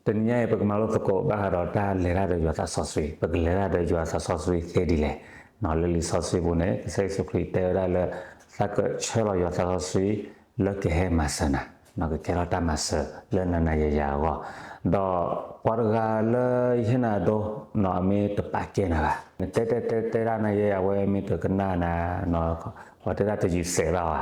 တနံၤညါအံၤ ပကမၤလိသကိးဘၣ်ဃးဒီးတၢ်လဲၤတၢ်ဒီးယွၤသးစီဆှံ, ပကလဲၤတၢ်ဒီးယွၤသးစီဆှံသ့ဒ်လဲၣ်. လၢလံာ်စီဆှံပူၤန့ၣ် ကစၢ်ယ့ၣ်ၡူးခရံာ်တဲဝဲဒၣ်လၢ သးကဆှၢလီၤယွၤသးစီဆှံ လၢကဟဲမၤစၢၤနၤ, ကကဲထီၣ်တၢ်မၤစၢၤလၢနၤနၤယၤယၤအဂီၢ်, ဒီးပှၤတဂၤလၢယဟ့ၣ်နၤအဒိ အမ့ၢ်တပာ်ကဲနၤဘၣ်. နတဲတဲတဲဒၣ်နၤယဲ အဝဲမ့ၢ်တကနၣ်နၤ, ပှၤတဲဒၣ်တယုာ်စဲးဘၣ်ဝဲ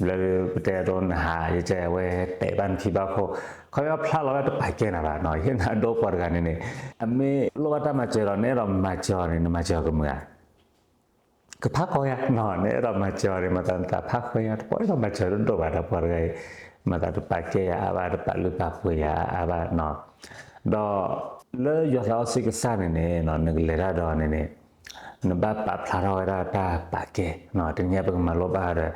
လၢပတဲအဒိနဟးယကဲ အဝဲတဲဘၣ်နခံဘၣ်ခိၣ်, ခီဖျိဖျါလီၤလၢတပာ်ကဲနၤဘၣ်, ဟ့ၣ်နၤအဒိပှၤတဂၤန့ၣ်န့ၣ် အမ့ၢ်လိၣ်ဘၣ်တၢ်မၤစၢၤဒီး နအဲၣ်ဒိးမၤစၢၤအီၤန့ၣ် နမၤစၢၤအီၤကမုာ်ဧါ. ကဖးဃီယၤ, နအဲၣ်ဒိးမၤစၢၤအီၤန့ၣ် မၤသးနသးဖးဃီယၤ, တပှဲၤအဲၣ်ဒိးမၤစၢၤဒိၣ်ဒိၣ်ဘၣ်ဒီးပှၤတဂၤအံၤ, မၤသးတပာ်ကဲယၤအါဘၣ်, တပာ်လုၢ်ပာ်ပှ့ၤယၤအါဘၣ်, ဒီးလၢယွၤသးစီဆှံကစၢ်န့ၣ်န့ၣ် နကလဲၤတၢ်ဒီးန့ၣ်န့ၣ် နဘၣ်ပာ်ဖျါထီၣ်ဝဲဒၣ်တၢ်ပာ်ကဲ, တနံၤအံၤပကမၤလိဘၣ်ဃးဒီး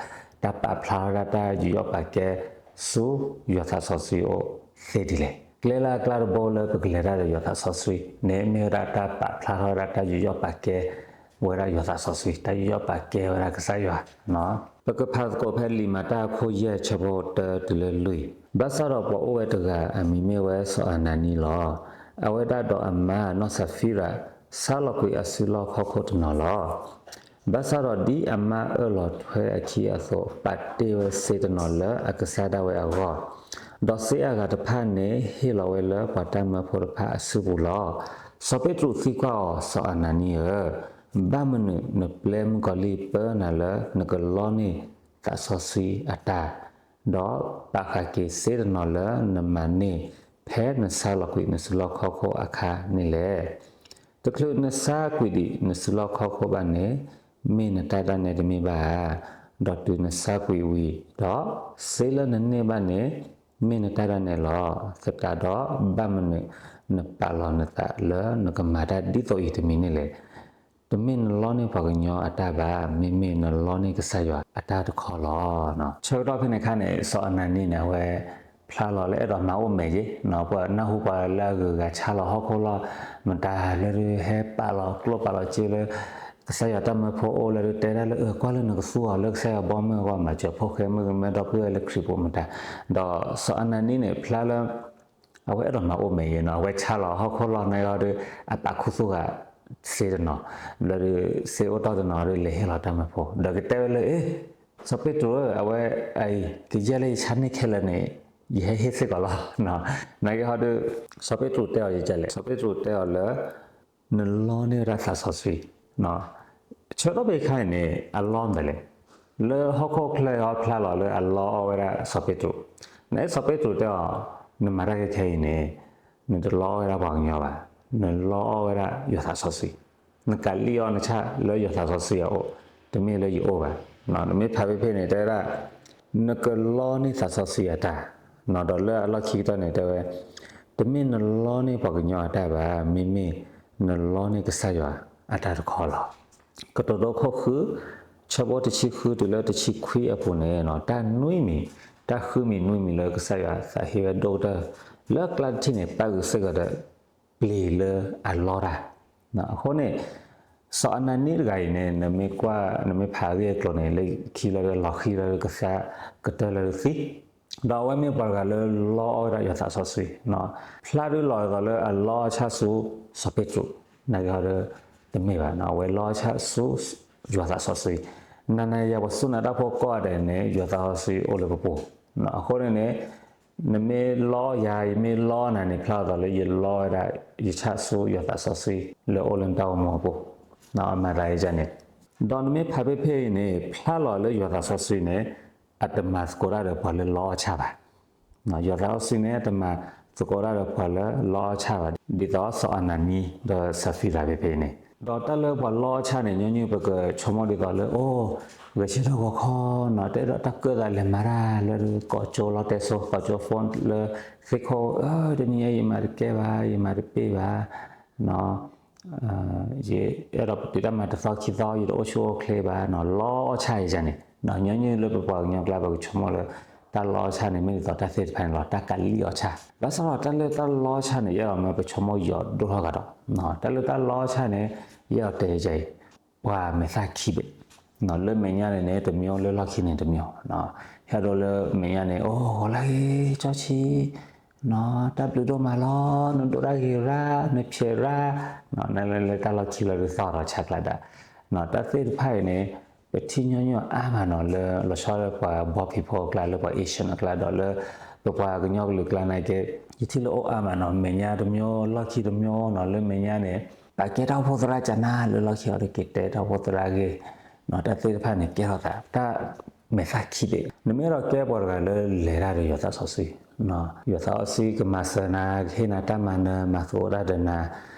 တၢ်ပာ်ဖျါထီၣ်ဝဲဒၣ်တၢ်ယူးယီၣ်ပာ်ကဲ ဆူယွၤသးစီဆှံအအိၣ်သ့ဒ်လဲၣ်. ကျဲလၢအကျါတဘိလၢပကလဲၤတၢ်ဒီးယွၤသးစီဆှံန့ၣ် မ့ၢ်ဝဲဒၣ်တၢ်ပာ်ဖျါထီၣ်ဝဲဒၣ်တၢ်ယူးယီၣ်ပာ်ကဲဝဲဒၣ်ယွၤသးစီဆှံ, တၢ်ယူးယီၣ်ပာ်ကဲဝဲဒၣ်ကစၢ်ယွၤ ပကဖးသကိးဖဲလံာ်မၤတၢ်အခိၣ်ယဲၢ်ဆၢဖိတၢတုၤလၢလွံၢ်, ဘၣ်ဆၣ်ဒီးပှၤအိၣ်ဝဲတဂၤအမံၤမ့ၢ်ဝဲစီၤအနၤနံလီၤ. အဝဲဒၣ်ဒီးအမါနီၢ်စၤဖံရၤ ဆါလီၤကွံာ်အစုလီၢ်ခီၣ်ခိၣ်တနီၤလီၤ. ဘၣ်ဆၣ်ဒီးဒ်အမါအၢၣ်လီၤထွဲအခံအသိး ပာ်တ့ၢ်ဝဲစ့တနီၤလၢအကစၢ်ဒၣ်ဝဲအဂီၢ်, ဒီးစ့အဂၤတဖၣ်န့ၣ် ဟ့ၣ်လီၤဝဲလၢပှၤတၢ်မၢဖိတဖၣ်အစုပူၤလီၤ. စီၤပ့းတရူးသံကွၢ်အီၤ, စီၤအနၤနံဧၢ, ဘၣ်မနုၤနပျဲမုၣ်ကီၤလံၢ်ပၢနၤလၢ နကလီန့ၢ်သးစီဆှံအတၢ်, ဒီးပာ်ဃာ်က့ၤစ့တနီၤလၢနမၤန့ၢ် ဖဲနဆါလီၤကွံာ်နစုလီၢ်ခီၣ်ခိၣ်အခါန့ၣ်လဲၣ်. တချုးနဆါကွံာ်ဒံးနစုလီၢ်ခီၣ်ခိၣ်ဘၣ်န့ၣ် မ့ၢ်နတၢ်ဒၣ်နဲတမ့ၢ်ဘၣ်ဧါ. ဒီးတုၤနဆါကွံာ်ဝံၤဒီး စ့လၢနန့ၢ်ဘၣ်န့ၣ် မ့ၢ်နတၢ်ဒၣ်နဲလီၤ. သတးဒီးဘၣ်မနုၤနပာ်လီၤနသးလၢနကမၤတၢ်ဒ်သိးအံၤတမံၤန့ၣ်လဲၣ်. တမ့ၢ်နလီန့ၢ်ပှၤကညီအတၢ်ဘၣ်, မ့မ့ၢ်နလီန့ၢ်ကစၢ်ယွၤအတၢ်တခီလီၤ. ဆၢကတီၢ်ဖဲန့ၣ်အခါန့ၣ် စီၤအနၤနံန့ၣ် အဝဲဖျါလီၤလၢအဲၣ်ဒိးမၤအိၣ်မဲာ်ယ့ၤ, ပှၤနၢ်ဟူပှၤလၢအဂုၤအဂၤဆါလီၤဟီၣ်ခိၣ်လီၢ် မတၤလၢဒုးဟဲပာ်လီၤကျိၣ်ပာ်လီၤစ့လၢ ကစၢ်ယွၤတၢ်မၢဖိအိၣ်လၢဒုးတဲဒၣ်လၢ အၢ ကွၢ်လၢနကသူအီၤလၢကစၢ်ယွၤဘီမုၢ်အဂီၢ် မၤစၢၤဖိဃဲမုၣ်ကမဲဒီပုၢ်ဝဲၢ်လၢခရံာ်ဖိမတၤ, ဒီးစီၤအနၤနံန့ၣ် ဖျါလၢ အဝဲအဲၣ်ဒိးမၤအိၣ်မဲာ်ယ့ၤနီၤ, အဝဲဆါလီၤဟီၣ်ခိၣ်လီၢ်န့ၣ်ဒီး အပာ်ခူသူၣ်ဃာ်စ့တနီၤ, ဘျီဒုး စ့အိၣ်တ့ၢ်တနီၤဒီး လဲၤဟ့ၣ်လီၤတၢ်မၢဖိ, ဒီးကတဲဝဲလၢ အ့ စီၤပ့းတရူးဧၢ, အဝဲအံၤ ကယဲၢ်လၢယဆါန့ၢ်ခဲလၢာ်န့ၣ် ယဟဲဟ့ၣ်စ့ၢ်ကီးလီၤ. နာ်က့ဟီဒုး စီၤပ့းတရူးတဲအီၤယကလဲၣ်, စီၤပ့းတရူးတဲအီၤလၢ နလီန့ၢ်ဝဲဒၣ်သးစီဆှံ ဆၢကတီၢ်ဖဲခါအံၤန့ၣ် အလီမတၤလဲၣ်, လၢဟီၣ်ခိၣ်ချၢအံၤဟီဖျါလီၤလၢအလီအီၣ်ဝဲဒၣ်စီၤပ့းတရူး, နအဲၣ်စီၤပ့းတရူးတဲအီၤ, နမၤတၢ်ခဲခဲအံၤန့ၣ် နတလီအီၣ်ဝဲဒၣ်ပှၤကညီဘၣ်, နလီအီၣ်ဝဲဒၣ်ယွၤသးစီဆှံ, နကးလံၣ်အီၣ်နဆၣ်လၢယွၤသးစီဆှံအအိၣ်, တမ့ၢ်လၢယအိၣ်ဘၣ်. နမ့ၢ်ဖးဖဲဖဲန့ၣ် တဲဝဲဒၣ် နကလီန့ၢ်သးစီဆှံအတၢ်, ဒီးလၢအလီၢ်ခံကတၢၢ်န့ၣ်တဲဝဲ, တမ့ၢ်နလီန့ၢ်ပှၤကညီအတၢ်ဘၣ်, မ့မ့ၢ်နလီန့ၢ်ကစၢ်ယွၤအတၢ်တခီလီၤ. ကတိၤဒိခိၣ်ဃု ဆၢဖိတဆံဃုတုၤလၢတဆံခွံအပူၤန့ၣ် တၢ်နွံမံၤ, တၢ်ဃုမံၤနွံမံၤလၢကစၢ်ယွၤသးဟ့ဝဲဒိၣ်ကတၢၢ် လၢကျါတထံၣ်န့ၣ် ပၣ်ဂုာ်စ့ၢ်ကီးဒီး ပျ့ၤလၢအလီတၢ်. အဃိန့ၣ် စီၤအနၤနံတဂၤအံၤန့ၣ် နမ့ၢ်ကွၢ် နမ့ၢ်ဖးအဂ့ၢ်အကျိၤန့ၣ် လၢခံလၢလီၤဃံလၢကစၢ်ကတၢၢ်လၢသံ, ဒီးအဝဲမ့ၢ်ပှၤတဂၤလၢလီအီၣ်ဝဲဒၣ်ယွၤသးစီဆှံ, ဖျါဒုးလီၤအသးလၢအလီအီၣ်ဆၣ်ဆူစီၤပ့းတရူး, နာ်က့ဟီဒုး တမ့ၢ်ဘၣ်, အဝဲလီအီၣ်ဆၣ်ဆူယွၤသးစီဆှံ, နၤနၤယၤယၤပှၤစူၢ်နာ်တၢ်ဖိကိးဂၤဒဲးန့ၣ် ယွၤသးစီဆှံအိၣ်လၢပပူၤ, အဃိန့ၣ်န့ၣ် နမ့ၢ်လီယၤ ယမ့ၢ်လီနၤန့ၣ် ဖျါလီၤသးလၢယလီဝဲဒၣ် ယဆၣ်ဆူယွၤသးစီဆှံလၢအိၣ်လၢနတၢ်အိၣ်မူအပူၤ, အမၤသးယကန့ၣ်, ဒီးနမ့ၢ်ဖးဖဲဖဲအံၤန့ၣ် ဖျါလီၤလၢယွၤသးစီဆှံန့ၣ် အတမၤသကိးတၢ်ဒီးပှၤလၢလီအီၣ်ဆၣ်ဘၣ်. ယွၤသးစီဆှံန့ၣ် အတမၤသကိးတၢ်ဒီးပှၤလၢလီအီၣ်ဆၣ်ဘၣ်, ဒ်သိးစီၤအနၤနံ ဒီးစၤဖံရၤဖဲဖဲအံၤန့ၣ်, ဒီးတၢ်လၢပှၤလီအီၣ်ဆၣ်န့ၣ် ညီနုၢ်ပကဆိကမိၣ်ဒ်သိးလၢ အိၣ် ဂဲၤဆၢထၢၣ်ဂီၤခီနီၤ တအဲၣ်ဒိးတၢ်ကၢၣ်သးလဲၤမၤတၢ်လၢကိးကၠိလီတဲစိ ကိးကၠိ phone လၢသ့ၣ်ခိၣ် တနံၤညါယမၤတကဲဘၣ် ယမၤတပ့ၢ်ဘၣ် ယအဲၣ်ဒိးပတုာ်တၢ်မၤတသီခံသီ ယတအိၣ်ဆူၣ်အိၣ်ချ့ဘၣ်နီၤ လီအီၣ်ဆၣ်ယၤန့ၣ် ညီနုၢ်လၢပပှၤကညီကျါ ပကဆိကမိၣ်လၢ တၢ်လီအီၣ်ဆၣ်န့ၣ် မ့ၢ်ဒ်သိးတၢ်သ့ၣ်တဖၣ်န့ၣ်လီၤ တၢ်ကးလံၣ်အီၣ်ဆၣ် ဘၣ်ဆၣ်ဒီးတၢ်လၢတၢ်လီအီၣ်ဆၣ်န့ၣ် ယအဲၣ်ဒိးမၢပဆိကမိၣ်ယိာ်ဒိၣ်ထီၣ်ကဒီး တၢ်လၢတၢ်လီအီၣ်ဆၣ်န့ၣ် ယအဲၣ်ဒိးတဲယၤအံၤ ပှၤမဲာ်သၣ်ခံဘ့ၣ် လၢမဲာ်ညါန့ၣ်န့ၣ် တမံၤ လၢလီၢ်ခံန့ၣ်တမံၤ ဟဲဒိလၢမဲာ်ညါန့ၣ် အိၣ်ဂီၤလၢဂ့ၤ ကၠီဆံ တၢ်ဘျုးဒိၣ်မးလီၤ, နဒိးတၢ်ဂ့ၤရၣ်, နဖျဲးရၣ်, နလဲၤလၢတၢ်လီၢ်ခံလီၤဒုးသီၣ်ဒီးဆါကျါဒၣ်, တၢ်သ့ၣ်တဖၣ်အံၤန့ၣ် ပထံၣ်ညီညီအါမးနီၤ လၢလီၤဆီလၢပှၤဘီဖံးဖိအကျါ လၢပှၤ Asian အကျါဒီးလၢ ပပှၤကညီကလုာ်ကျါန့ၣ်က့ ယထံၣ်လၢအိၣ်အါမးနီၤ မဲာ်ညါတမျိုး လီၢ်ခံတမျိုးနီၤ လၢမဲာ်ညါန့ၣ် ပာ်ကဲတၢ်အိၣ်ဖှိၣ်သရၣ်ကနၣ်လၢလီၢ်ခံအီၤတက့ၢ် တဲတၢ်အိၣ်ဖှိၣ်သရၣ်ဂ့ၢ်, တၢ်သ့ၣ်တဖၣ်န့ၣ် ကဲထီၣ်သး တၢ်မဲာ်သၣ်ခံဘ့ၣ်, နမ့ၢ်အဲၣ်ဒိးကဲပှၤတဂၤလၢလဲၤတၢ်ဒီးယွၤသးစီဆှံ, ယွၤသးစီဆှံကမၤစၢၤနၤ ကဟ့ၣ်နၤတၢ်မၤနၢၤ မၤသကိးတၢ်ဒီးနၤ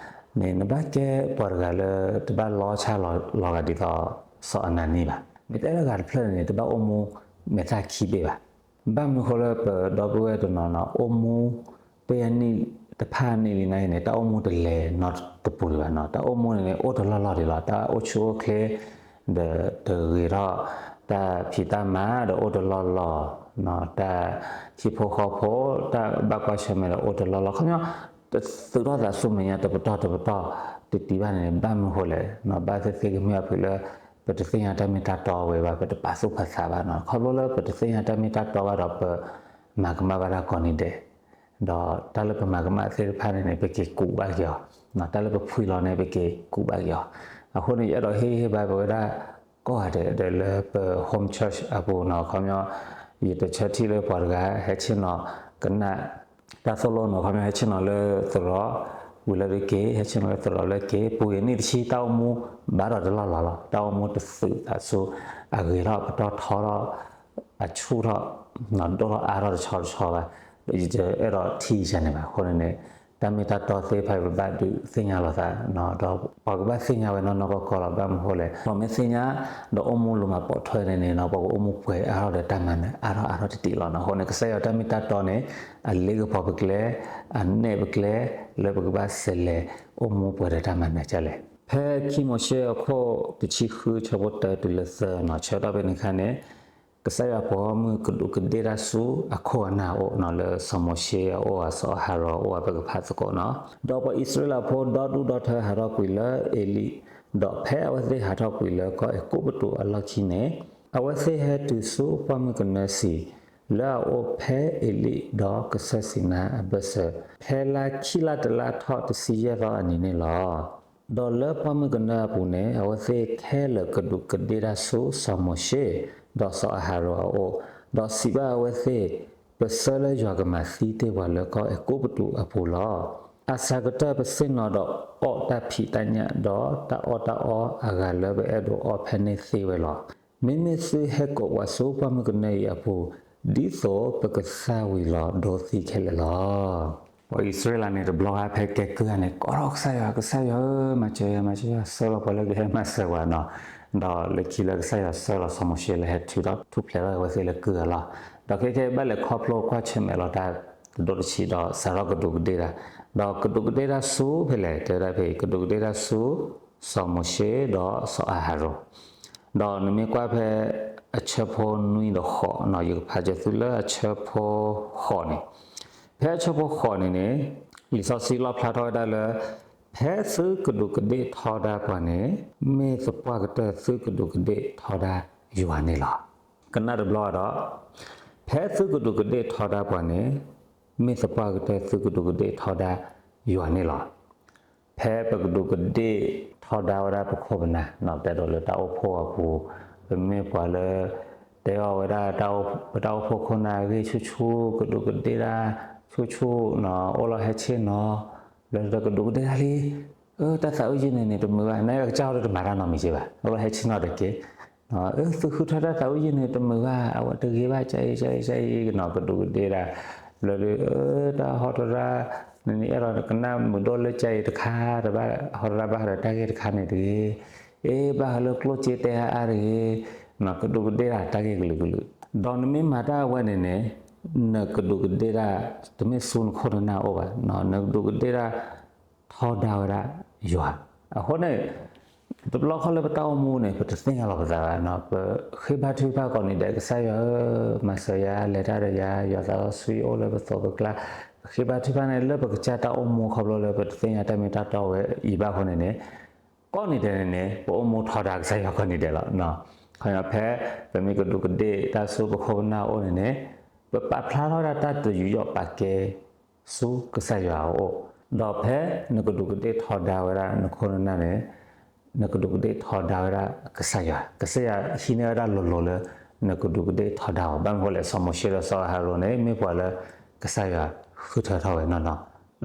န့ၣ် နဘၣ်ကဲပှၤတဂၤလၢ တဘၣ်လီဆါလီၤဂာ်ဒ်သိး စီၤအနနံဘၣ်. မ့ၢ်တအဲၣ်ဒိးဂၤတဖျၢၣ်န့ၣ် တဘၣ်အိၣ်မူမဲာ်သၣ်ခံဘ့ၣ်ဘၣ်. ဘၣ်မနုၤဃိလၢပဒီပုၢ်ဝဲၢ်တနီၤနီၤ အိၣ်မူ တယၤနံၣ်တဖၣ်နံၣ်လံန့ၣ် တၢ်အိၣ်မူတလဲၤနီတပူၤလၢၤဘၣ်နီၤ. တၢ်အိၣ်မူန့ၣ်န့ၣ် အိၣ်တလီၢ်လီၢ်ဒံးလီၤ. တၢ်အိၣ်ဆူၣ်အိၣ်ချ့ ဒီးတဂ့ၤထီၣ် တၢ်ဖံးတၢ်မၤဒီးအိၣ်တလီၢ်လီၢ်, တၢ်ဟံၣ်ဖိဃီဖိ တၢ်ဘၣ်ကွၢ်ဆၢၣ်မဲာ်ဒီးအိၣ်တလီၢ်လီၢ် ခီပညီ တသုးထီၣ်သးဆူမဲာ်ညါတပတီၢ်တပတီၢ်တတံၤဘၣ်န့ၣ် ဘၣ်မနုၤဃိလဲၣ်, ဘၣ်သ့ၣ်သ့ၣ်ကမ့ၢ်အဖုးလၢ ပတသ့ၣ်ညါတၢ်မ့ၢ်တၢ်တီဝဲဘၣ်, ပတပာ်သူၣ်ပာ်သးဘၣ်နီၤ. ခီဖျိလၢပတသ့ၣ်ညါတၢ်မ့ၢ်တၢ်တီဘၣ်ဒီး ပမၤကမၣ်ဘၣ်တၢ်ကိးနံၤဒဲး, ဒီးတၢ်လၢပမၤကမၣ်သ့ၣ်တဖၣ်န့ၣ်န့ၣ် ပက့ၤကူးဘၣ်က့ၤအီၤ, တၢ်လၢပဖှံလီၤန့ၣ် ပက့ၤကူးဘၣ်က့ၤအီၤ. အဃိန့ၣ် ယအဲၣ်ဒိးဟ့ၣ်ဂံၢ်ဟ့ၣ်ဘါပဝဲဒၣ် ကိးဂၤဒဲးလၢပ home church အပူၤနီၤ, ခီပညီ ယတဆၢထံၣ်လၢပှၤတဂၤ ဟဲဆ့ၣ်နီၤကနၣ် တၢ်သိၣ်လိနီၤ, ခီပညီ ဟဲဆ့ၣ်နီၤလၢသရိာ် ဝံၤလၢဒုးက့ၤ ဟဲဆ့ၣ်နီၤလၢသရိာ်လၢက့ၤ ပူၤယံၤနံၣ်တဆံ တၢ်အိၣ်မူဘၣ်ဒီးတလီၢ်လီၢ်လီၤ. တၢ်အိၣ်မူတသုးသးဆူ အဂ့ၤထီၣ်ပတီၢ်ထီထီၣ် အဆူၣ်ထီၣ် ဒိၣ်ထီၣ်အါထီၣ်တဆီတဆီဘၣ်. ယတအဲၣ်ဒိးထံၣ်ယၤန့ၣ်ဘၣ်. အဃိန့ၣ်န့ၣ် တၢ်မ့ၢ်တၢ်တီသ့ၣ်တဖၣ် ပဘၣ်ဒုးသ့ၣ်ညါလိာ်သး, ဒီးပှၤကဘၣ်သ့ၣ်ညါဝဲနီၢ်နီၢ်ကီၢ်ကီၢ်လီၤ. ဘၣ်မနုၤဃိလဲၣ်, ပှၤမ့ၢ်သ့ၣ်ညါ ဒီးအိၣ်မူလိၤမၤပိာ်ထွဲန့ၣ်န့ၣ် ပှၤကအိၣ်မူပှဲၤအါထီၣ်ဒီးတၢ်မၤနၢၤအါထီၣ်အါထီၣ်တတံၤလီၤနီၤ. အဃိန့ၣ် ကစၢ်ယွၤတၢ်မ့ၢ်တၢ်တီန့ၣ် အလ့ကပီၤပကျဲ, အနဲၣ်ပကျဲ လၢပကဘၣ်စးလဲၤအိၣ်မူပှဲၤဒီးတၢ်မၤနၢၤဒ်လဲၣ်. ဖဲခံမိၤၡ့အခိၣ်တဆံဃု ဆၢဖိတၢတုၤလၢသၢနီၤ, ဆၢကတီၢ်ဖဲန့ၣ်အခါန့ၣ် ကစၢ်ယွၤပိာ်မုၣ်ကဒူးကဒ့ၣ်တၢ်ဆူအခိၣ်အနၢ်အအိၣ်နီၤ, လၢစီၤမိၤၡ့အအိၣ် စီၤအၤဟရိၣ်အအိၣ် ပကဖးသကိးနီၤ. ဒီးပှၤအံၣ်စရ့လးဖိဒီဒူၣ်ဒီထၢဟးထီၣ်ကွံာ်လၢအ့လံ, ဒီးဖဲအဝဲသ့ၣ်ဟးထီၣ်ကွံာ်လၢကီၢ်အဲၤကူပတူးအလီၢ်ခံန့ၣ်, အဝဲသ့ၣ်ဟဲတုၤဆူပှၢ်မုၢ်ကနၢစံၤ လၢအအိၣ်ဖဲအ့လံဒီးကစၢၢ်စံၤနါအဘၢၣ်စၢၤ ဖဲလါခံလါတလါထီၣ်တဆံယဲၢ်သီအနံၤန့ၣ်လီၤ. ဒီးလၢပှၢ်မုၢ်ကနၢအပူၤန့ၣ် အဝဲသ့ၣ်ခဲလၢာ်ကဒူးကဒ့ၣ်တၢ်ဆူစီၤမိၤၡ့ ဒီးစီၤအၤဟရိၣ်အအိၣ်, ဒီးစံးဘၣ်အဝဲသ့ၣ်, ပဆၢလၢယွၤကမၤသံတ့ၢ်ပှၤလၢကီၢ်အဲၤကူပတူးအပူၤလီၤ. အဆၢကတၢၢ် ပဆ့ၣ်နီၤဒီးအီၣ်တၢ်ဖံးတၢ်ညၣ်ဒီးတၢ်အီၣ်တၢ်အီအဂၤလၢပအဲၣ်ဒိးအီၣ်ဖဲန့ၣ်သ့ဝဲလီၤ. မ့မ့ၢ်သုဟဲကိးပှၤဆူပှၢ်မုၢ်ကနၢအံၤအပူၤ, ဒ်သိးပကသါဝံၤလီၤဒိသံခဲလၢာ်လီၤ. ပှၤအံၣ်စရ့လးန့ၣ် တဘျီဂၤဖဲကဲကုၢ်ဧါန့ၣ် ကိးထီၣ်ကစၢ်ယွၤ, ကစၢ်ယွၤဧၢ, မၤစၢၤယၤ, မၤစၢၤယၤ, ဆှၢလီၤပှၤလၢကဟဲမၤစၢၤပှၤနီၤ. ဒီးလၢခံလၢကစၢ်ယွၤဆှၢလီၤစီၤမိၤၡ့လၢဟဲထုးထီၣ်ထူၣ်ဖျဲးထီၣ်အဝဲသ့ၣ်လၢကုၢ်အလီၢ်, ဒီးခဲကဲဘၣ်လဲၤခီဖျိကွၢ်ဆၢၣ်မဲာ်လီၤတၢ်တဒိၣ်တဆံးဒီးစးထီၣ်ကဒူးကဒ့ၣ်တၢ်, ဒီးကဒူးကဒ့ၣ်တၢ်ဆူဖဲလဲၣ်, တဲဝဲဒၣ်ဖဲအံၤ ကဒူးကဒ့ၣ်တၢ်ဆူ စီၤမိၤၡ့ဒီးစီၤအၤဟရိၣ် ဒီးနမ့ၢ်ကွၢ်ဖဲအဆၢဖိနွံဒီးဃိးနီၤ, ယကဖးက့ၤသုလၢအဆၢဖိဃိးန့ၣ်, ဖဲအဆၢဖိဃိးန့ၣ်န့ၣ် လံာ်စီဆှံလီၣ်ဖျါထီၣ်ဝဲဒၣ်လၢ ဖဲသုကဒူးကဒ့ၣ်ထီဒါပှၤန့ၣ် မ့ၢ်သပှၢ်ကတၢၢ်သုကဒူးကဒ့ၣ်ထီဒါယွၤန့ၣ်လီၤ. ကနၣ်တဘျီဒီး, ဖဲသုကဒူးကဒ့ၣ်ထီဒါပှၤန့ၣ် မ့ၢ်သပှၢ်ကတၢၢ်သုကဒူးကဒ့ၣ်ထီဒါယွၤန့ၣ်လီၤ. ဖဲပကဒူးကဒ့ၣ်ထီဒါဝဲဒၣ်ပခိၣ်ပနၢ်နီၤ, ပတဲဒိးလၢတၢ်အိၣ်ဖှိၣ်အပူၤ, ပမ့ၢ်ပှၤလၢ တဲအီၤဝဲဒၣ် ပတၢ်အိၣ်ဖှိၣ်ခိၣ်နၢ်ဂ့ၢ်ဆူၣ်ဆူၣ်, ကဒူးကဒ့ၣ်တၢ်ဆူၣ်ဆူၣ်နီၤ, အိၣ်လီၤဟဲဆ့ၣ်နီၤ, လၢတၢ်ကဒူးကဒ့ၣ်တၢ်လံ, အၢ တၢ်သးဝံၣ်ယုၢ်န့ၣ်န့ၣ် တမုာ်ဘၣ်, နကစၢ်ဟီဒီးတမၤတၢ်နီတမံၤက့ဘၣ်, အိၣ်လီၤဟဲဆ့ၣ်နီၤတက့ၢ် သုဃုထၢတၢ်သးဝံၣ်ယုၢ်န့ၣ် တမုာ်ဘၣ်, အဝဲတဂ့ၤဘၣ်, ကၢအံၤ ကၢအံၤ ကၢအံၤနီၤ, ကဒူးကဒ့ၣ်တၢ်, ဘျီဒီး တၢ်ဟီတရါ, နန့ၣ်အဲၣ်ဒိးကနၣ်မုာ်ဒိၣ်လၢကၢအံၤတခါ, တဘၣ်ဟီတရါဘၣ်ဃးဒီးတၢ်ဂ့ၢ်တခါန့ၣ်တဂ့ၤ, အ့ ဘၣ်ဃးလၢကျိၣ်စ့တဲအါအါတဂ့ၤ, ကဒူးကဒ့ၣ်တၢ် တၢ်ဂ့ၢ်ကလုာ်ကလုာ်, ဒီးနမ့ၢ်မၤတၢ်အဝဲန့ၣ်န့ၣ်, နကဒူးကဒ့ၣ်တၢ် တမ့ၢ်ဆူနခိၣ်နနၢ်အိၣ်ဘၣ်, နကဒူးကဒ့ၣ်တၢ် ထီဒါဝဲဒၣ်ယွၤ, အဃိန့ၣ် တဘျီဃီလၢပတၢ်အိၣ်မူန့ၣ် ပတသ့ၣ်ညါလီၤပသးဘၣ်, ပဃ့ဘါထုကဖၣ်ကိးနံၤဒဲး ကစၢ်ယွၤဧၢ, မၤစၢၤယၤ, လဲၤတၢ်ဒီးယၤ, ယွၤသးစီဆှံအိၣ်လၢပသိးပကျါ, ပဃ့ဘါထုကဖၣ်န့ၣ် လၢပကစၢ်တၢ်အိၣ်မူခီဖျိလၢပတသ့ၣ်ညါတၢ်မ့ၢ်တၢ်တီဝဲအံၤဘၣ်အဃိန့ၣ်န့ၣ်, ကိးနံၤဒဲးန့ၣ်န့ၣ် ပအိၣ်မူထီဒါကစၢ်ယွၤကိးနံၤဒဲးလီၤ. ခီဖဲ ပမ့ၢ်ကဒူးကဒ့ၣ်တၢ်ဆူပခိၣ်ပနၢ်အအိၣ်န့ၣ်န့ၣ်, ပပာ်ဖျါထီၣ်ဝဲဒၣ်တၢ်တယူးယီၣ်ပာ်ကဲ ဆူကစၢ်ယွၤအအိၣ်, ဒီးဖဲနကဒူးကဒ့ၣ်ထီဒါဝဲဒၣ်နခိၣ်နနၢ်န့ၣ် နကဒူးကဒ့ၣ်ထီဒါဝဲဒၣ်ကစၢ်ယွၤ, ကစၢ်ယွၤဟံးန့ၢ်ဝဲဒၣ်လိၤလိၤလၢ နကဒူးကဒ့ၣ်ထီဒါအီၤ, ဘၣ်မနုၤဃိလဲၣ် စီၤမိၤၡ့ဒီးစီၤအၤဟရိၣ်န့ၣ် မ့ၢ်ပှၤလၢကစၢ်ယွၤဃုထၢထီၣ်ဝဲနီၢ်နီၢ်,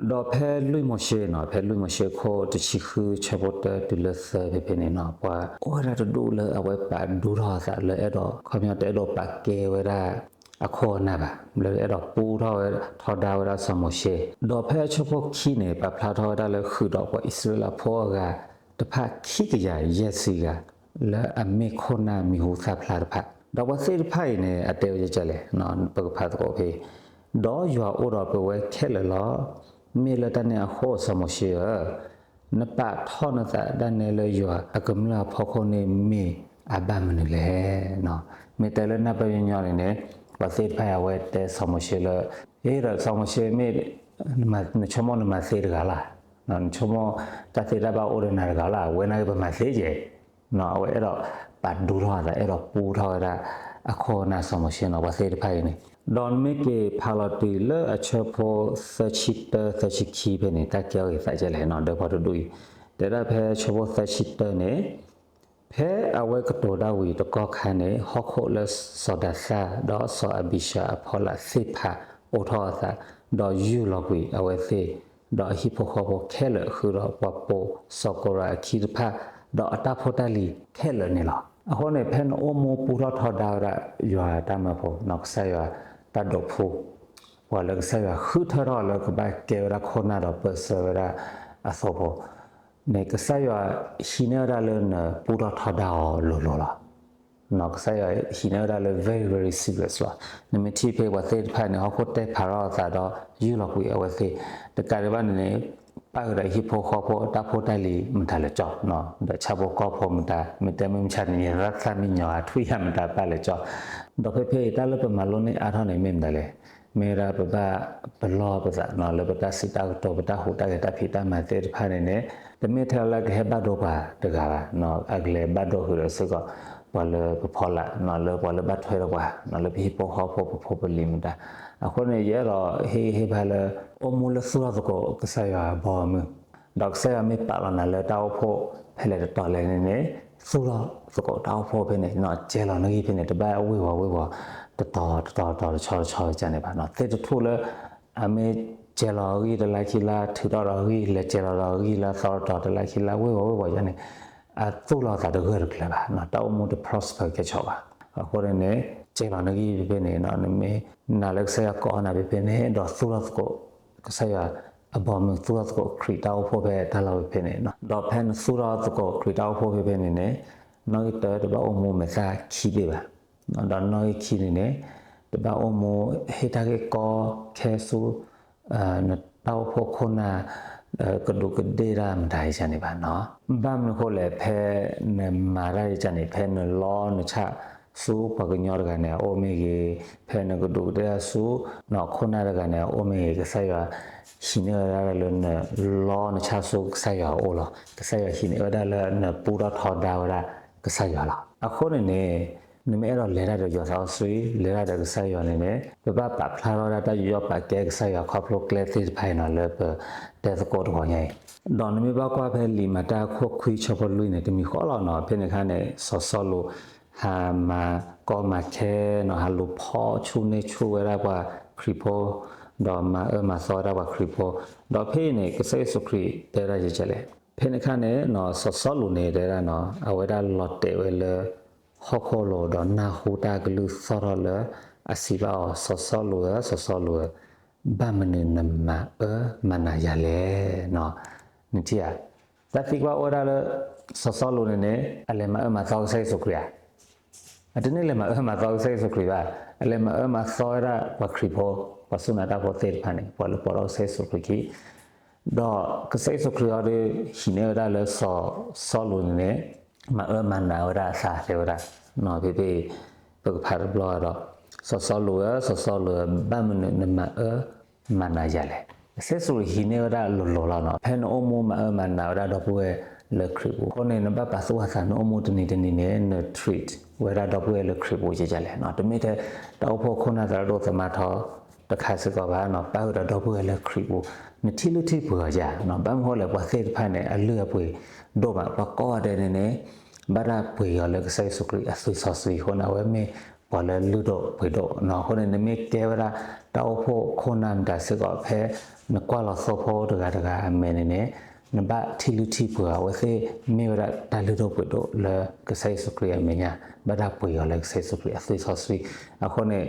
ဒီးဖဲလွံၢ်မိၤၡ့နီၤ ဖဲလွံၢ်မိၤၡ့ခိၣ်တဆံဃုဆၢဖိတၢတုၤလၢသၢဖဲဖဲန့ၣ်နီၤ ပှၤအိၣ်ဝဲဒၣ်တဒူၣ်လၢအဝဲပာ်ဒူထီၣ်အသးလၢအဲၣ်ဒိး ခီပညီတအဲၣ်ဒိးပာ်ကဲဝဲဒၣ် အခိၣ်အနၢ်ဘၣ်, လၢအဲၣ်ဒိးပူထီၣ်ဝဲထီဒါဝဲဒၣ်စီၤမိၤၡ့, ဒီးဖဲအဆၢဖိခံန့ၣ် ပာ်ဖျါထီၣ်ဝဲဒၣ်လၢဃုာ်ဒီးပှၤအံၣ်စရ့လးဖိအဂၤတဖၣ်ခံကယၤယဲၢ်ဆံဂၤ လၢအမ့ၢ်ခိၣ်နၢ်မံၤဟူသၣ်ဖျါတဖၣ်, ဒီးပှၤသ့ၣ်တဖၣ်အံၤန့ၣ် အတဲဝဲဒ်လဲၣ်, ပကဖးသကိးဖဲ ဒီးယွၤအိၣ်ဒီးပဝဲခဲလၢာ်လီၤ. မ့ၢ်လၢတၢ်န့ၣ်အဃိ စီၤမိၤၡ့ဧၢ, နပာ်ထီၣ်နသးဒၣ်နဲလၢယွၤအကမျၢၢ်အဖီခိၣ်န့ၣ်မ့ၢ်အဘၣ်မနုၤလဲၣ်. မ့ၢ်တဲလၢနၢ်ပၢၢ်ညီညီန့ၣ်န့ၣ် ပှၤသ့ၣ်တဖၣ်အံၤအဝဲတဲစီၤမိၤၡ့လၢ အ့ဒီးစီၤမိၤၡ့မ့ၢ် နဆိကမိၣ်နမၤသ့တဂၤလၢ်, နဆိကမိၣ်တၢ်သ့တၢ်ဘၣ်အိၣ်ဒီးနၤတဂၤလၢ်, ဝဲန့ၣ်က့ၤပမၤသ့ကဲ အဝဲအဲၣ်ဒိးပာ်ဒူထီၣ်အသး အဲၣ်ဒိးပူထီၣ်ဝဲဒၣ် အခိၣ်အနၢ်စီၤမိၤၡ့နီၤ ပှၤသ့ၣ်တဖၣ်အံၤန့ၣ်, ဒီးနမ့ၢ်က့ၤဖးလီၤတုၤလၢအဆၢဖိသၢဆံတၢ သၢဆံခံဖဲန့ၣ် တၢ်ကဲအီၤဂ့ၤသးဒ်လဲၣ်နီၤ ဒီးပှၤတဒူၣ်အံၤ, တဲဒၣ်ဖဲဆၢဖိသၢဆံတၢန့ၣ် ဖဲအဝဲကတိၤတၢ်ဝံၤတကီၢ်ခါန့ၣ် ဟီၣ်ခိၣ်လၢစီၤဒၤသၣ် ဒီးစီၤအဘံၡၤအဖီလာ်သ့ၣ်တဖၣ်အိးထီၣ်အသး, ဒီးယုၢ်လီၤကွံာ်အဝဲသ့ၣ်, ဒီးအဟံၣ်ဖိဃီဖိခဲလၢာ် ဃုာ်ဒီးပှၤပိာ်စီၤကိၤရးအခံတဖၣ်, ဒီးအတၢ်ဖိတၢ်လံၤခဲလၢာ်န့ၣ်လီၤ. အဃိန့ၣ် ဖဲနအိၣ်မူပူထီၣ်ထီဒါဝဲဒၣ် ယွၤတၢ်မၢဖိ, ကစၢ်ယွၤတၢ်ဒိးဖှူ, ပှၤလၢကစၢ်ယွၤဃုထၢထီၣ်လၢကဘၣ်ကဲဝဲဒၣ်ခိၣ်နၢ်ဒီးပၢဆှၢဝဲဒၣ်အသိဖိ န့ၣ် ကစၢ်ယွၤဟံးန့ၢ်ဝဲဒၣ်လၢနပူထီၣ်ထီဒါအီၤလိၤလိၤလီၤ. ကစၢ်ယွၤဟံးန့ၢ်ဝဲဒၣ်လၢ very very serious လီၤ. နမ့ၢ်ထံၣ်ဖဲပှၤသ့ၣ်တဖၣ်န့ၣ် ဟီၣ်ခိၣ်တဲဖးထီၣ်အသးဒီး ယုၢ်လီၤကွံာ်အဝဲသ့ၣ်, တကးဒံးဘၣ်န့ၣ်န့ၣ် ပၣ်ဃုာ်ဒီးဟံၣ်ဖိဃီဖိတၢ်ဖိတၢ်လံၤမတၤလဲၣ်ကၠီ, ဒီးဆၣ်ဖိကီၢ်ဖိမတၤ, မ့ၢ်တဲမုၢ်မဆါန့ၣ် ယသးမံညီၤအထွံၣ်ယၤမတၤပၣ်လဲၣ်ကၠီ, ဒီးဖဲဖဲအံၤတၢ်လၢပမၤလိန့ၢ်အါထီၣ်န့ၣ်မ့ၢ်မတၤလဲၣ် မ့ၢ်ဝဲဒၣ်ပဘၣ်ပလီၢ်ပသးလၢပတၢ်စံးတၢ်ကတိၤ ပတၢ်ဟူးတၢ်ဂဲၤတၢ်ဖံးတၢ်မၤသ့ၣ်တဖၣ်န့ၣ်န့ၣ် တမ့ၢ်ထဲလၢကဟဲဘၣ်ဒိပှၤတဂၤဘၣ်, အကလဲၤဘၣ်ဒိဃုာ်ဒီးစ့ၢ်ကီး ပှၤလၢပဖီလာ်, လၢပှၤလၢဘၣ်ထွဲဒီးပှၤ, လၢပဟံၣ်ဖိဃီဖိပဖိပလံၤမတၤ, အဃိန့ၣ် ယအဲၣ်ဒိးဟ့ၣ်ဂံၢ်ဟ့ၣ်ဘါလၢ အိၣ်မူလၢသူၣ်ထီၣ်သကိးကစၢ်ယွၤအဘီအမုၢ်, ဒီးကစၢ်ယွၤမ့ၢ်ပာ်လီၤနၤလၢတၢ်အိၣ်ဖှိၣ်ဖဲလဲၣ်တတီၤလဲၣ်န့ၣ်န့ၣ် သူၣ်ထီၣ်သကိးတၢ်အိၣ်ဖှိၣ်ဖဲန့ၣ် ကဲလီၤနဂံၢ်ဖဲန့ၣ် တဘၣ်ဝ့ၢ်ဝီၤဝ့ၢ်ဝီၤ တတီၤတတီၤတတီၤတဆီတဆီန့ၣ်ဘၣ်, သ့ၣ်တထူၣ်လၢ အမ့ၢ်ကဲလီၤအဂံၢ်တလါခံလါ ထုးထီၣ်ဒီးအဂံၢ် လဲၤကဲလီၤဒီးအဂံၢ်လၢအသီတတီၤတလါခံလါ ဝ့ၢ်ဝီၤဝ့ၢ်ဝီၤယၤန့ၣ် အသူၣ်လီၤသးတဂၢၢ်တကျၢၤဘၣ်, တၢ်အိၣ်မူတ prosper ကဲဆီဘၣ်. အဃိန့ၣ်န့ၣ် ကဲလီၤနဂံၢ်ဖဲန့ၣ် နမ့ၢ်နာ်လၢကစၢ်ယွၤကိးနၤဖဲဖဲန့ၣ် ဒီးသူၣ်ထီၣ်သကိး ကစၢ်ယွၤအဘီအမုၢ် သူၣ်ထီၣ်သကိးခရံာ်တၢ်အိၣ်ဖှိၣ်ဖဲတၢ်လီၢ်ဖဲဖဲန့ၣ်, ဒီးဖဲနသူၣ်ထီၣ်သကိးခရံာ်တၢ်အိၣ်ဖှိၣ်ဖဲဖဲန့ၣ်န့ၣ် နီၣ်ဂံၢ်တၢတဘၣ်အိၣ်မူမဲာ်သၣ်ခံဘ့ၣ်ဘၣ်, ဒီးနီၣ်ဂံၢ်ခံန့ၣ်န့ၣ် တဘၣ်အိၣ်မူဟ့ၣ်တၢ်ဂ့ၢ်ကီခဲဆူ နတၢ်အိၣ်ဖှိၣ်ခိၣ်နၢ် ကဒူးကဒ့ၣ်တၢ်မတၤယၤန့ၣ်ဘၣ်နီၤ. ဘၣ်မနုၤဃိလဲၣ် ဖဲနမၤတၢ်ယၤန့ၣ် ဖဲနလီနဆၣ်ဆူပှၤကညီတဂၤန့ၣ် အအိၣ်မ့ၢ်ဂ့ၤ, ဖဲနကဒူးကဒ့ၣ်တၢ်ဆူ နခိၣ်နၢ်တဂၤန့ၣ် အအိၣ်မ့ၢ်ဂ့ၤ, ကစၢ်ယွၤဟံးန့ၢ်ဝဲဒၣ်လၢနလီနဆၣ်ဆူကစၢ်ယွၤအအိၣ်လီၤ. ကစၢ်ယွၤဟံးန့ၢ်ဝဲဒၣ်လၢနပူထီၣ်ထီဒါဝဲဒၣ်ကစၢ်ယွၤလီၤ. အဃိန့ၣ်န့ၣ် နမ့ၢ်အဲၣ်ဒိးလဲၤတၢ်ဒီးယွၤသးစီဆှံ လဲၤတၢ်ဒီးကစၢ်ယွၤန့ၣ်န့ၣ် ပဘၣ်ပာ်ဖျါထီၣ်ဝဲဒၣ်တၢ်ယူးယီၣ်ပာ်ကဲကစၢ်ယွၤခီဖျိကျဲသ့ၣ်တဖၣ်အံၤနီၤ လၢပတဲသကိးတဂီၤညါအံၤ, ဒီးနမ့ၢ်ဘၣ်ကွၢ်ဖဲလံာ်မၤတၢ်အခိၣ်ခွံဆၢဖိလွံၢ်န့ၣ် တမံၤဃီလီၤနီၤ. ဖဲန့ၣ်အခါန့ၣ် စီၤစီလူး ဟးမၤကီမၤခဲနီၤ ဟးလူၤဖီၣ်ဆူၣ်န့ၢ်ဆူၣ်ဝဲဒၣ်ပှၤခရံာ်ဖိ ဒီးမၤအၢမၤသီဝဲဒၣ်ပှၤခရံာ်ဖိ, ဒီးဖဲအံၤန့ၣ် ကစၢ်ယ့ၣ်ၡူးခရံာ်တဲဝဲဒၣ်ယကလဲၣ် ဖဲန့ၣ်အခါန့ၣ် စီၤစီလူးန့ၣ် တဲဝဲဒၣ်နီၤ အဝဲဒၣ်လီၤတဲာ်ဝဲလၢ ဟီၣ်ခိၣ်လိၤ ဒီးနၢ်ဟူတၢ်ကလုၢ်သီၣ်ထီၣ်လၢအစံးဘၣ်အီၤ, စီၤစီလူးဧၢ, စီၤစီလူးဧၢ, ဘၣ်မနုၤနမၤအၢမၤနးယၤလဲၣ်. နထံၣ်ဧါ, တၢ်သံကွၢ်အိၣ်ဝဲဒၣ်လၢ စီၤစီလူးန့ၣ်န့ၣ် အလဲၤမၤအၢမၤသီကစၢ်ယ့ၣ်ၡူးခရံာ်ဧါ. အတန့ၢ်လဲၤမၤအၢမၤသီကစၢ်ယ့ၣ်ၡူးခရံာ်ဘၣ်. အလဲၤမၤအၢမၤသီဝဲဒၣ်ပှၤခရံာ်ဖိ, ပှၤစူၢ်နာ်တၢ်ဖိသ့ၣ်တဖၣ်န့ၣ် ပှၤလၢပိာ်ထီၣ်ကစၢ်ယ့ၣ်ၡူးခရံာ်ခံ, ဒီးကစၢ်ယ့ၣ်ၡူးခရံာ်အံၤဒီး ဟံးန့ၢ်ဝဲဒၣ်လၢစီၤစီလူးန့ၣ်န့ၣ် မၤအၢမၤနးဝဲဒၣ်အသး တဲဝဲဒၣ်, ဖဲဖဲအံၤ ပကဖးတဘျီဒီး, စီၤစီလူးဧၢ, စီၤစီလူးဧၢ, ဘၣ်မနုၤနမၤအၢမၤနးယၤလဲၣ်. ကစၢ်ယ့ၣ်ၡူးခရံာ်ဟံးန့ၢ်ဝဲဒၣ်လိၤလိၤလီၤနီၤ. ဖဲနအိၣ်မူမၤအၢမၤနးဝဲဒၣ်ဒီပုၢ်ဝဲၢ်လၢခရံာ်ပူၤအဃိန့ၣ် နဘၣ်ပာ်သူၣ်ပာ်သး နအိၣ်မူတနံၤတနံၤန့ၣ် န treat ဝဲဒၣ်ဒီပုၢ်ဝဲၢ်လၢခရံာ်ပူၤကကလဲၣ်. တမ့ၢ်ထဲတၢ်အိၣ်ဖှိၣ်ခိၣ်နၢ်သရၣ်ဒိၣ်သမါထီ တခါစ့ၢ်ကီးဘၣ်နီၤ, ပၣ်ဃုာ်ဒီးဒီပုၢ်ဝဲၢ်လၢခရံာ်ပူၤ, နထံၣ်လုၢ်ထံၣ်ပှ့ၤအီၤဧါနီၤ. ဘၣ်မနုၤအဃိလဲၣ်, ပှၤသ့ၣ်တဖၣ်န့ၣ် အလုၢ်အပှ့ၤဒိၣ်မး, ပှၤကိးဂၤဒဲးန့ၣ်န့ၣ် ဘၣ်တၢ်ပှ့ၤအီၤလၢကစၢ်ယ့ၣ်ၡူးခရံာ်အသွံၣ်စီဆှံအဃိန့ၣ် အဝဲမ့ၢ်ပှၤလၢလုၢ်ဒိၣ်ပှ့ၤဒိၣ်နီၤ. အဃိန့ၣ် နမ့ၢ်ကဲဝဲဒၣ်တၢ်အိၣ်ဖှိၣ်ခိၣ်နၢ်မတၤစ့ၢ်ကီး ဖဲနကွၢ်လီၤသိဖိတဂၤတဂၤအမဲာ်န့ၣ်န့ၣ် နဘၣ်ထံၣ်လုၢ်ထံၣ်ပှ့ၤအီၤ, အဝဲသ့ၣ်မ့ၢ်ဝဲဒၣ်တၢ်လုၢ်ဒိၣ်ပှ့ၤဒိၣ်လၢကစၢ်ယ့ၣ်ၡူးခရံာ်အမဲာ်ညါ, ဘၣ်တၢ်ပှ့ၤအီၤလၢကစၢ်ယ့ၣ်ၡူးခရံာ်အသွံၣ်စီဆှံ. အဃိန့ၣ်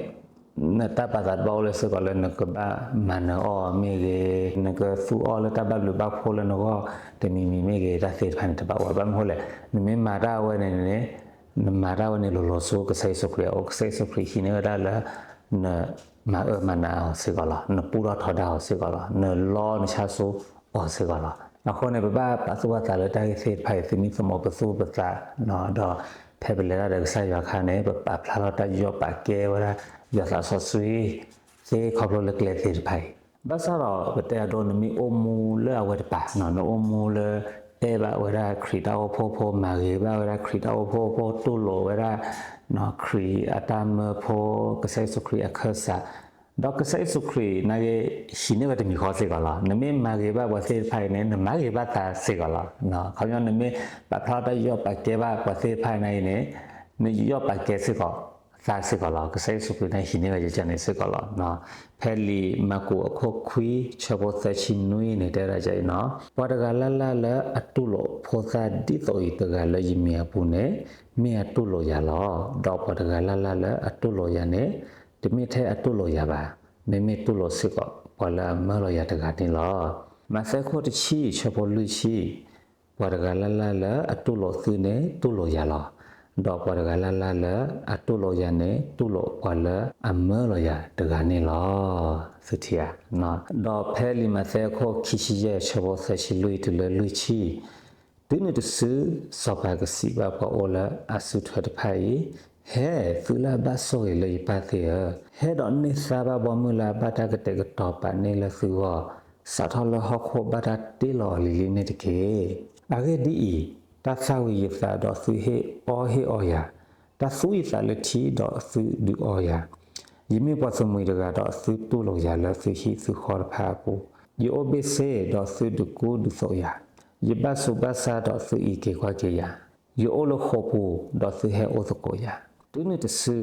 နတၢ်ပာ်သးတဘၣ်အိၣ်လၢစ့ၢ်ကီးလၢနကဘၣ်မၤနၢၤအီၣ်မ့ၢ်ဂ့ၤ, နကသူအီၤလၢတၢ်ဘၣ်ဘျုးဘၣ်ဖှိၣ်လၢနဂီၢ်တမံၤမံၤမ့ၢ်ဂ့ၤ, တၢ်သ့ၣ်တဖၣ်န့ၣ်တဘၣ်ဝဲ. ဘၣ်မနုၤအဃိလဲၣ်, နမ့ၢ်မၤတၢ်အဝဲန့ၣ်န့ၣ် နမၤတၢ်ဝဲန့ၣ်လိၤလိၤဆူကစၢ်ယ့ၣ်ၡူးခရံာ်အအိၣ်, ကစၢ်ယ့ၣ်ၡူးခရံာ်ဟံးန့ၢ်ဝဲဒၣ်လၢ နမၤအၢမၤနးအီၤစ့ၢ်ကီးလီၤ, နပူထီၣ်ထီဒါအီၤစ့ၢ်ကီးလီၤ, နလီနဆါဆူအီၤစ့ၢ်ကီးလီၤ. အဃိန့ၣ် ပဘၣ်ပာ်သူၣ်ပာ်သးလၢတၢ်ဂ့ၢ်သ့ၣ်တဖၣ်အံၤ သုမ့ၢ်သမူပသူၣ်ပသးနီၤ, ဒီးဖဲပလဲၤတၢ်ဒီးကစၢ်ယွၤအခါန့ၣ် ပပာ်ဖျါထီၣ်တၢ်ယူးယီၣ်ပာ်ကဲဝဲဒၣ် ယွၤသးစီဆှံ သ့ခီဖျိလၢကျဲသ့ၣ်တဖၣ်အံၤ. ဘၣ်ဆၣ်ဒီးပတဲအဒိ နမ့ၢ်အိၣ်မူလၢအဝဲတပၤနီၤ, နအိၣ်မူလၢ အဲၣ်ဘၣ်ဝဲဒၣ်ခရံာ်တၢ်အိၣ်ဖှိၣ်ဖိ, မၤဂ့ၤဘၣ်ဝဲဒၣ်ခရံာ်တၢ်အိၣ်ဖှိၣ်ဖိ, တူၢ်လိာ်ဝဲဒၣ် ခရံာ်အတၢ်မၢဖိ, ကစၢ်ယ့ၣ်ၡူးခရံာ်အခၢၣ်စး, ဒီးကစၢ်ယ့ၣ်ၡူးခရံာ်န့ၣ်ဂ့ၤ ဟံးန့ၢ်ဝဲတမံၤဃီစ့ၢ်ကီးလီၤ. နမ့ၢ်မၤဂ့ၤဘၣ်ပှၤသ့ၣ်တဖၣ်အံၤန့ၣ် နမၤဂ့ၤဘၣ်သးစ့ၢ်ကီးလီၤ. ခီပညီ နမ့ၢ်ပာ်ဖျါထီၣ်တၢ်ယူးယီၣ်ပာ်ကဲဘၣ်ပှၤသ့ၣ်တဖၣ်အံၤန့ၣ် နယူးယီၣ်ပာ်ကဲစ့ၢ်ကီးသးစ့ၢ်ကီးလီၤ. ကစၢ်ယ့ၣ်ၡူးခရံာ်န့ၣ် ဟံးန့ၢ်ဝဲယကန့ၣ်စ့ၢ်ကီးလီၤ. ဖဲလံာ်မၢ်ကူးအခိၣ်ခွံ ဆၢဖိသၢဆံနွံန့ၣ် တဲဝဲဒၣ်ဒ်အံၤနီၤ, ပှၤတဂၤလၢ်လၢ်လၢအတူၢ်လိာ်ဖိသၣ်ဒ်သိးအံၤတဂၤလၢယမံၤအပူၤန့ၣ် မ့ၢ်အတူၢ်လိာ်ယၤလီၤ. ဒီးပှၤတဂၤလၢ်လၢ်လၢအတူၢ်လိာ်ယၤန့ၣ် တမ့ၢ်ထဲအတူၢ်လိာ်ယၤဘၣ်, မ့မ့ၢ်တူၢ်လိာ်စ့ၢ်ကီးပှၤလၢအမၢလီၤယၤတဂၤန့ၣ်လီၤ. မးသဲခိၣ်တဆံ ဆၢဖိလွံၢ်ဆံ, ပှၤတဂၤလၢ်လၢ်လၢအတူၢ်လိာ်သုန့ၣ် တူၢ်လိာ်ယၤလီၤ. ဒီးပှၤတဂၤလၢ်လၢ်လၢအတူၢ်လိာ်ယၤန့ၣ် တူၢ်လိာ်ပှၤလၢအမၢလီၤယၤတဂၤန့ၣ်လီၤ. သုထံၣ်ဧါ. ဒီးဖဲလံာ်မးသဲအခိၣ်ခံဆံယဲၢ် ဆၢဖိသၢဆံလွံၢ်တုၤလၢလွံၢ်ဆံ, တုၤနုၤတစု စီၤပၤကစံးဘၣ်ပှၤအိၣ်လၢအစုထွဲတဖၣ်အံၤ, ဟဲ, သုလၢအဘၣ်ဆိၣ်ဂ့ၤလၢယပၢ်သ့ၣ်ဧၢ, ဟဲဒီးန့ၢ်သါဘၣ်ဘီမုၢ်လၢအဘၣ်တၢ်ကတဲာ်ကတီၤပာ်န့ၢ်လၢသုဂီၢ်, စးထီၣ်လၢဟီၣ်ခိၣ်ဘၣ်တၢ်တ့လီၤအီၤလံၤလံၤန့ၣ်တက့ၢ်. အဂ့ၢ်ဒ်အံၤ, တၢ်သၣ်ဝံၤယသးဒီးသုဟ့ၣ်အီဟ့ၣ်အီယၤ, တၢ်သူယသးလၢထံဒီးသုဒုးအီယၤ, ယမ့ၢ်ပှၤသုးမှံၤတဂၤဒီးသုတူၢ်လိာ်ယၤလၢသုဟံၣ်သုဃီတဖၣ်အပူၤ, ယအိၣ်ဘ့ၣ်ဆ့ဒီးသုဒုးကူဒုးသိးယၤ, ယဘၣ်ဆူးဘၣ်ဆါဒီးသုအံးက့ၤကွၢ်က့ၤယၤ, ယအိၣ်လၢဃိာ်ပူၤဒီးသုဟဲအိၣ်သကိးယၤ. တုၤနုၤတစု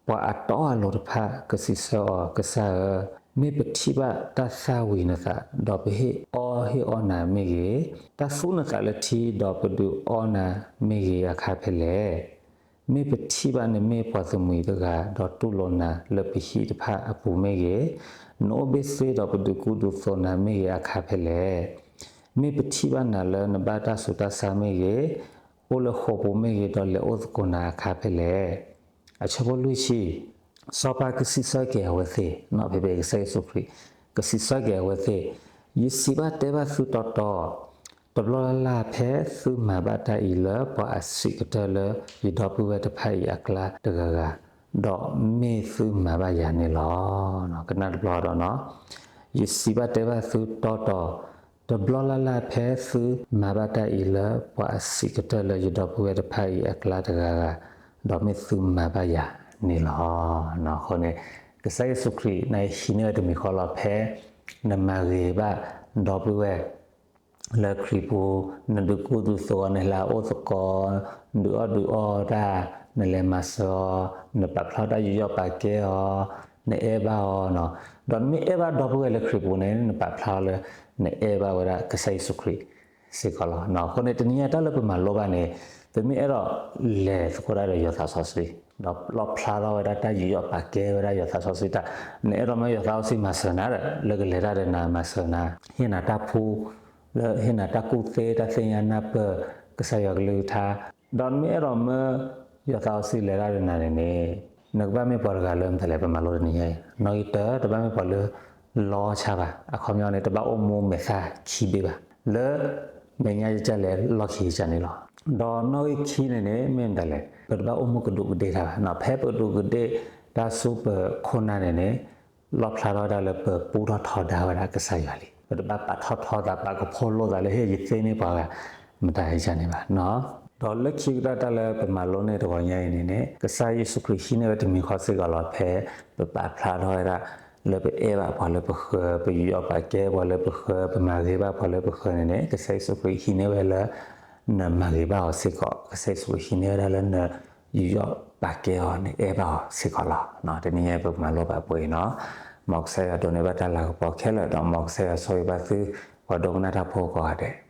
ပှၤအတီအလိၤတဖၣ်ကစံးဆၢအီၤ, ကစၢ်ဧၢ, မ့ၢ်ပထံၣ်ဘၣ်တၢ်သၣ်ဝံၤနသး, ဒီးပဟ့ၣ်အီဟ့ၣ်အီနၤမ့ၢ်ဂ့ၤ, တၢ်သူနသးလၢထံဒီးပဒုးအီနၤမ့ၢ်ဂ့ၤအခါဖဲလဲၣ်. မ့ၢ်ပထံၣ်ဘၣ်နမ့ၢ်ပှၤသုးမှံၤတဂၤ ဒီးတူၢ်လိာ်နၤလၢပဟံၣ်တဖၣ်အပူၤမ့ၢ်ဂ့ၤ, နအိၣ်ဘ့ၣ်ဆ့ဒီးပဒုးကူဒုးသိးနၤမ့ၢ်ဂ့ၤအခါဖဲလဲၣ်. မ့ၢ်ပထံၣ်ဘၣ်နၤလၢနဘၣ်တၢ်ဆူးတၢ်ဆါမ့ၢ်ဂ့ၤ, အိၣ်လၢဃိာ်ပူၤမ့ၢ်ဂ့ၤ ဒီးလဲၤအိၣ်သကိးနၤအခါဖဲလဲၣ်. အဆၢဖိလွံၢ်ဆံ, စီၤပၤကစံးဆၢက့ၤအဝဲသ့ၣ်, ဖဲဖဲကစၢ်ယ့ၣ်ၡူးခရံာ် ကစံးဆၢက့ၤအဝဲသ့ၣ်, ယစံးဘၣ်တဲဘၣ်သုတီတီ, တဘျီလၢ်လၢ်ဖဲသုမၤဘၣ်တၢ်အံၤလၢပှၤအဆံးကတၢၢ်လၢယဒီပုၢ်ဝဲၢ်တဖၣ်အံၤအကျါတဂၤဂၤ, ဒီးမ့ၢ်သုမၤဘၣ်ယၤန့ၣ်လီၤ. ကနၣ်တဘျီဒီးနီၤ, ယစံးဘၣ်တဲဘၣ်သုတီတီ, တဘျီလၢ်လၢ်ဖဲသုမၤဘၣ်တၢ်အံၤလၢပှၤအဆံးကတၢၢ်လၢယဒီပုၢ်ဝဲၢ်တဖၣ်အံၤအကျါတဂၤဂၤ, ဒီးမ့ၢ်သုမၤဘၣ်ယၤန့ၣ်လီၤ. အဃိန့ၣ် ကစၢ်ယ့ၣ်ၡူးခရံာ်န့ၣ်ဟံးန့ၢ်ဝဲတမံၤဃီလီၤ ဖဲနမၤဂ့ၤဘၣ်ဒီပုၢ်ဝဲၢ် လၢခရံာ်ပူၤ, နဒုးကူဒုးသိးအီၤ, နလဲၤအိၣ်သကိး, နဒုးအီၣ်ဒုးအီတၢ်, နလဲၤမၤစၢၤအီၤ, နပာ်ဖျါတၢ်ယူးယီၣ်ပာ်ကဲအီၤ, နအဲၣ်ဘၣ်အီၤနီၤ. ဒီးနမ့ၢ်အဲၣ်ဘၣ်ဒီပုၢ်ဝဲၢ်လၢခရံာ်ပူၤန့ၣ် နပာ်ဖျါအီၤလၢ နအဲၣ်ဘၣ်ဝဲဒၣ်ကစၢ်ယ့ၣ်ၡူးခရံာ်စ့ၢ်ကီးလီၤ. အဃိန့ၣ် တနံၤအံၤတၢ်လၢပမၤလိဘၣ်န့ၣ် ပမ့ၢ်အဲၣ်ဒိးလဲၤသကိးတၢ်ဒီးယွၤသးစီဆှံ, ဒီးလီၣ်ဖျါထီၣ်ဝဲဒၣ်တၢ်ယူးယီၣ်ပာ်ကဲဝဲဒၣ်ယွၤသးစီဆှံတၢ်, နအဲၣ်ဒိးမၢယွၤသးစီဆှံမၤစၢၤနၤဒီး လၢကလဲၤတၢ်ဒီးနၤမၤစၢၤနၤ, ဟ့ၣ်နၤတၢ်ဖှူ လၢဟ့ၣ်နၤတၢ်ကူၣ်သ့ တၢ်သ့ၣ်ညါနၢ်ပၢၢ် ကစၢ်ယွၤကလုၢ်ကထါ, ဒီးနမ့ၢ်အဲၣ်ဒိးမၢယွၤသးစီဆှံလဲၤတၢ်ဒီးနၤန့ၣ်န့ၣ် နကဘၣ်မ့ၢ်ပှၤတဂၤလၢမတၤလဲၣ် ပမၤလိတနံၤညါအံၤ, နီၣ်ဂံၢ်တၢ တဘၣ်မ့ၢ်ပှၤလၢ လီဆါဘၣ်, အခီပညီန့ၣ် တဘၣ်အိၣ်မူမဲာ်သၣ်ခံဘ့ၣ်ဘၣ်, လၢမဲာ်ညါယကလဲၤလီၢ်ခံယကန့ၣ်လီၤ. ဒီးနီၣ်ဂံၢ်ခံန့ၣ်န့ၣ် မ့ၢ်မတၤလဲၣ် ပတဘၣ်အိၣ်မူကဒူးကဒ့ၣ်တၢ်ဘၣ်, ဖဲပကဒူးကဒ့ၣ်တၢ်ဆူပခိၣ်နၢ်န့ၣ်န့ၣ် လီၣ်ဖျါထီၣ်ဝဲဒၣ်လၢပပူထီၣ်ထီဒါဝဲဒၣ်ကစၢ်ယွၤလံ. ပတဘၣ်ပာ်ထီၣ်ထီသး ပာ်ကဖီၣ်လိာ်သးလၢဟ့ၣ်ယသ့န့ၢ်ပှၤဂၤ မတၤယကန့ၣ်ဘၣ်. ဒီးလၢခံကတၢၢ်တၢ်လၢပမၤလိန့ၢ်တဂီၤညါအံၤန့ၣ်န့ၣ် ကစၢ်ယ့ၣ်ၡူးခရံာ်ဟံးန့ၢ်ဝဲတမံၤဃီစ့ၢ်ကီးလီၤ ဖဲပပာ်ဖျါထီၣ်ဝဲဒၣ် လၢပအဲၣ်ဘၣ်ပှၤလၢပဃၢၤ, ပယူးယီၣ်ပာ်ကဲပှၤလၢပဃၢၤ, ပမၤဂ့ၤဘၣ်ပှၤလၢပဃၢၤန့ၣ်န့ၣ် ကစၢ်ယ့ၣ်ၡူးခရံာ်ဟံးန့ၢ်ဝဲလၢ နမၤဂ့ၤဘၣ်အီၤစ့ၢ်ကီး, ကစၢ်ယ့ၣ်ၡူးခရံာ်ဟံးန့ၢ်ဝဲဒၣ်လၢနယူးယီၣ်ပာ်ကဲအီၤ, နအဲၣ်ဘၣ်အီၤစ့ၢ်ကီးလီၤ. တနံၤညါပကမၤလိဘၣ်ပှဲၤအံၤနီၤ. မ်ကစၢ်ယွၤဒိးန့ၢ်ဘၣ်တၢ်လၤကပီၤခဲလၢာ်ဒီး မ်ကစၢ်ယွၤဆိၣ်ဂ့ၤဘၣ်သု ပှၤဒိကနၣ်တၢ်ဖိကိးဂၤဒဲး.